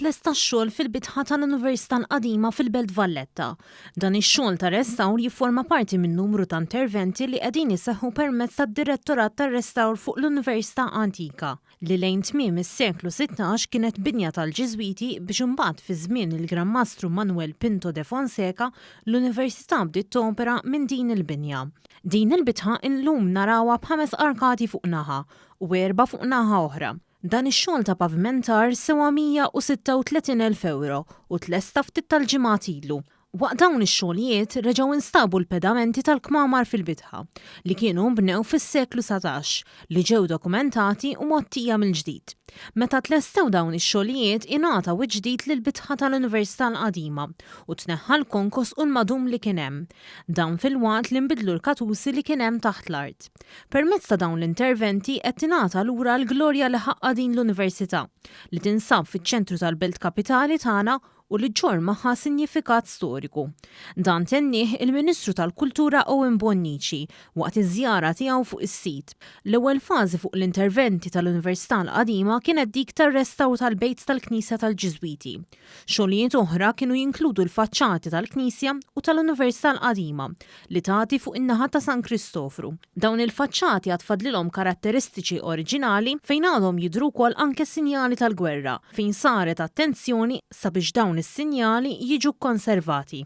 tlesta x-xogħol fil-bitħa tal-Università l-Qadima fil-Belt Valletta. Dan ix-xogħol ta' restawr jifforma parti minn numru ta' interventi li qegħdin iseħħu permezz tad-Direttorat tar-Restawr fuq l-Università Antika, li lejn tmiem is-seklu 16 kienet binja tal-Ġiżwiti biex imbagħad fi żmien il-Gran Mastru Manuel Pinto de Fonseca l-Università bdiet topera minn din il-binja. Din il-bitħa illum narawha b'ħames arkati fuq naħa u erba' fuq naħa oħra. Dan ix-xogħol ta' pavimentar sewa 136,000 ewro u tlesta ftit tal-ġimgħat ilu. Waqt dawn ix-xogħlijiet reġgħu instabu l-pedamenti tal-kmamar fil-bitħa, li kienu nbnew fis-seklu 19, li ġew dokumentati u mgħottija mill-ġdid. Meta tlestew dawn ix-xogħlijiet ingħata wiċċ ġdid lill-bitħa tal-Università l-qadima u tneħħa l-konkos u l-madum li kien hemm. Dan filwaqt li nbidlu l-katusi li kien hemm taħt l-art. Permezz ta' dawn l-interventi qed tingħata lura l-glorja li ħaqqha din l-Università, li tinsab fiċ-ċentru tal-belt kapitali tagħna u li ġġorr magħha sinjifikat storiku. Dan tennieh il-Ministru tal-Kultura Owen Bonnici waqt iż-żjara tiegħu fuq is-sit. L-ewwel fażi fuq l-interventi tal-Università l-Qadima kienet dik tar-restawr tal-bejt tal-Knisja tal-Ġiżwiti. Xogħlijiet oħra kienu jinkludu l-faċċati tal-Knisja u tal-Università l-Qadima, li tagħti fuq in-naħa ta' San Kristofru. Dawn il-faċċati għad fadlilhom karatteristiċi oriġinali fejn għadhom jidhru wkoll anke sinjali tal-gwerra fejn saret attenzjoni sabiex dawn is-sinjali jiġu kkonservati.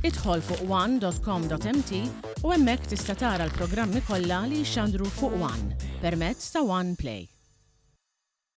Idħol fuq one.com.mt u hemmhekk tista' tara l-programmi kollha li jixxandru fuq One permezz ta' One Play.